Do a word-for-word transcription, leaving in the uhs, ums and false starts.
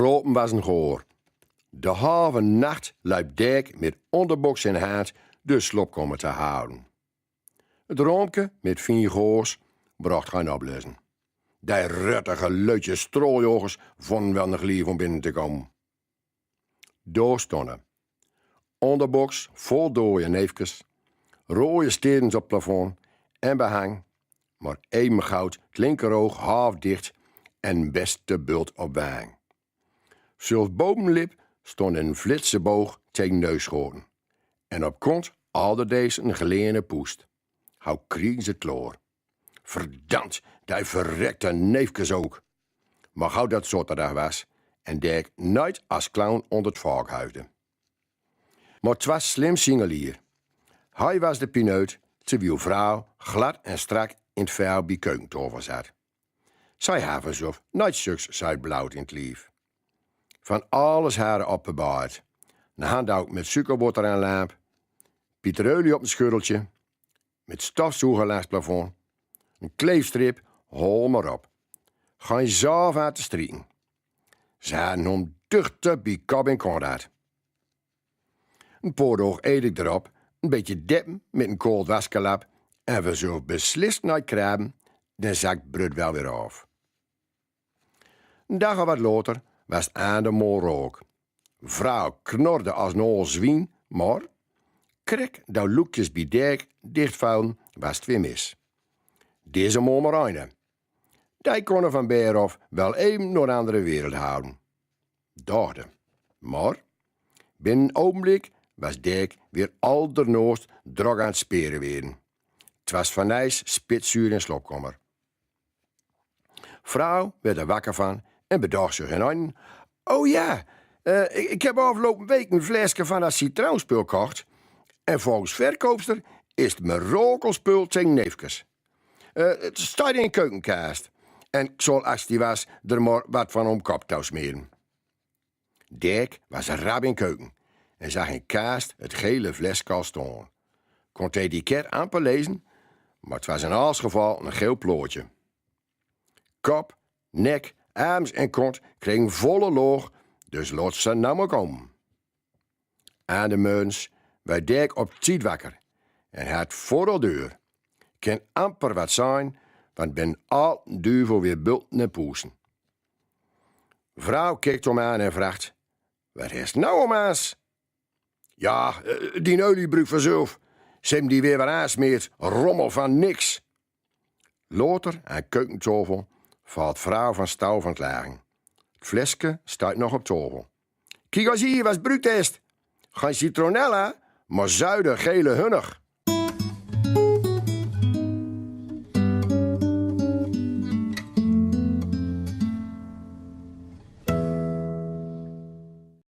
Ropen was en goor. De halve nacht leip Dek met onderboks in hand de slopkamer te houden. Het roomke met fien goos brocht gein oplösen. Die ruttige leutje strooljogers vonden wel nog lief om binnen te komen. Daar stonden onderboks vol dooie neefkes, rode sterens op plafond en behang, maar even goud het linkeroog half dicht en beste bult op wang. Zelfs bovenlip stond een flitse boog tegen neus schoten. En op kont alderdees een geleene poest. Hou kriegen ze klaar. Verdampt, die verrekte neefkes ook. Maar gauw dat zaterdag was en Dek nooit als clown onder het volk huifde. Maar het was slim singelier. Hij was de pineut, terwijl vrouw glad en strak in het vel bij keukentafel zat. Zij haven zelf nooit zulks zuid blauwt in het lief. Van alles haren op de baard. Een handdoek met suikerwater aan lamp, pietreulie op een schuddeltje, met stofzuiger langs plafond, een kleefstrip, hol maar op. Gein zaaf aan te strieken. Ze hadden hem duchtig bij kop en kont had. Een paar daag eet ik erop, een beetje deppen met een kold waskelap en we zullen beslist nooit krabben, dan zakt brut wel weer af. Een dag of wat later was het aan de mol rook. Vrouw knorde als een ool zwien, maar krek dat loekjes bij Dek dichtvallen was het weer mis. Deze mol maar eine. Die konden van Beerhof wel even naar de andere wereld houden. Dachten. Maar binnen een ogenblik was Dek weer aldernaast drok aan het speren weren. Het was van ijs spitsuur in slopkamer. Vrouw werd er wakker van en bedacht zich in een: "O ja, eh, ik, ik heb afgelopen week een flesje van dat citroenspul kocht. En volgens verkoopster is het mirakelspul tegen neefkes. Eh, het staat in de keukenkaast. En ik zal als die was er maar wat van om kop toe smeren." Dek was rap in keuken en zag in kaast het gele flesje al staan. Kon het etiket amper lezen, maar het was in alles geval een geel plaatje. Kop, nek, arms en kont kregen volle loog, dus laat ze nou maar komen. Aan de meuns werd Dek op tied wakker en had voordeel deur. Kin amper wat zijn, want ben al duvel weer bulten en poesen. Vrouw keek hem aan en vraagt: "Wat is nou om aans?" "Ja, eh, die olie bruuk vanzelf. Ze hebben die weer wat aansmeerd, rommel van niks." Later aan keukentafel valt vrouw van stal van klagen. Het flesje staat nog op tafel. "Kiek als hier, wat bruukt is. Geen citronella, maar zuide gele hunnig."